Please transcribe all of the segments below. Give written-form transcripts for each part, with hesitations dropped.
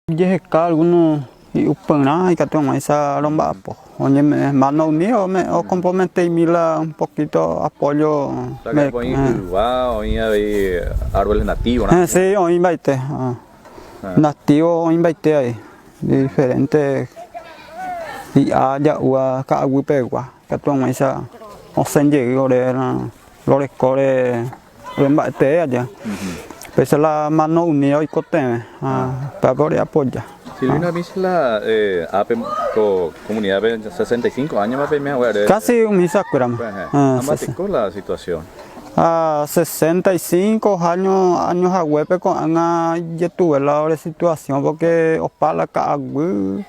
Jeheka alguno hi'upyrã ikatu hag̃uáicha romba'apo. Oñeme'ẽ mano umi okomprometeimi la un poquito apoyo. O sea que oĩ yva, oĩ avei árboles nativos. Sí, oĩ mbaite. Nativo oĩ mbaite avei. Diferente hi'a ja'úva ka'aguy pegua ikatu hag̃uáicha osẽ jey ore rorekóre. Ore mba'etee aja. Péicha la mano unida oikotevẽ ha upévape ore apoja. Silvina misma la ápe ko comunidad-pe 65 años-ma peime hague are. Casi umi sakuérama. Ha mba'eteko la situación? Ha 65 años años haguépe ko'ág̃a ijetu'u la ore situación porque opa la ka'aguy.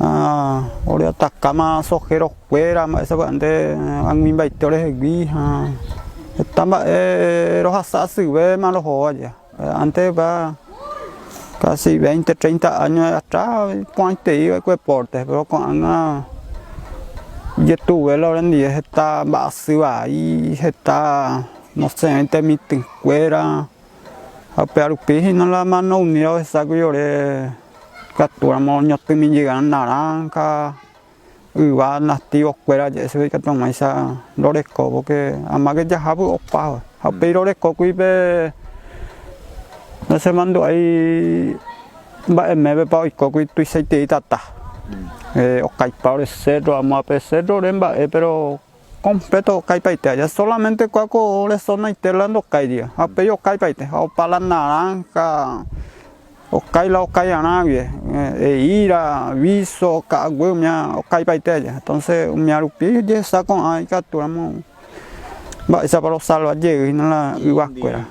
Ha oreatakáma sojerokuéra mba'e sapy'ánte ag̃uimbaite orehegui ha heta mba'e rohasa asyvéma roho aja. Ánte upéva kási veinte, treinta áño atra iporãitei va'ekue pórte, péro ko'ág̃a ijetu'uve la orendive heta mba'asy vai, heta nosẽvéi temitỹkuéra ha upéva rupi hína la mano umíva ohechákuri ore. Ikatúramo oñotỹmi jey'arã naranja, yva, nativo kuéra je'e chupe ikatu hag̃uáicha roreko porque amáke jahápy opa ha upéi rorekókuri pe nachemandu'ái mba'emépepa oikókuri tuichaiterei tata okaipa ore cerro amo ápe cerro ore mba'e pero completo okaipaite aja solamente kua ko ore zonaite la ndokáiri ha upéi okaipaite ha opa la naranja Okái la okai'arã guie, eíra, viso, ka'aguy umía okaipaite aja. Entonces umía rupi ojehecha ko'ã ikatúramo mba'éichapa rosalva jey hína la yvakuéra.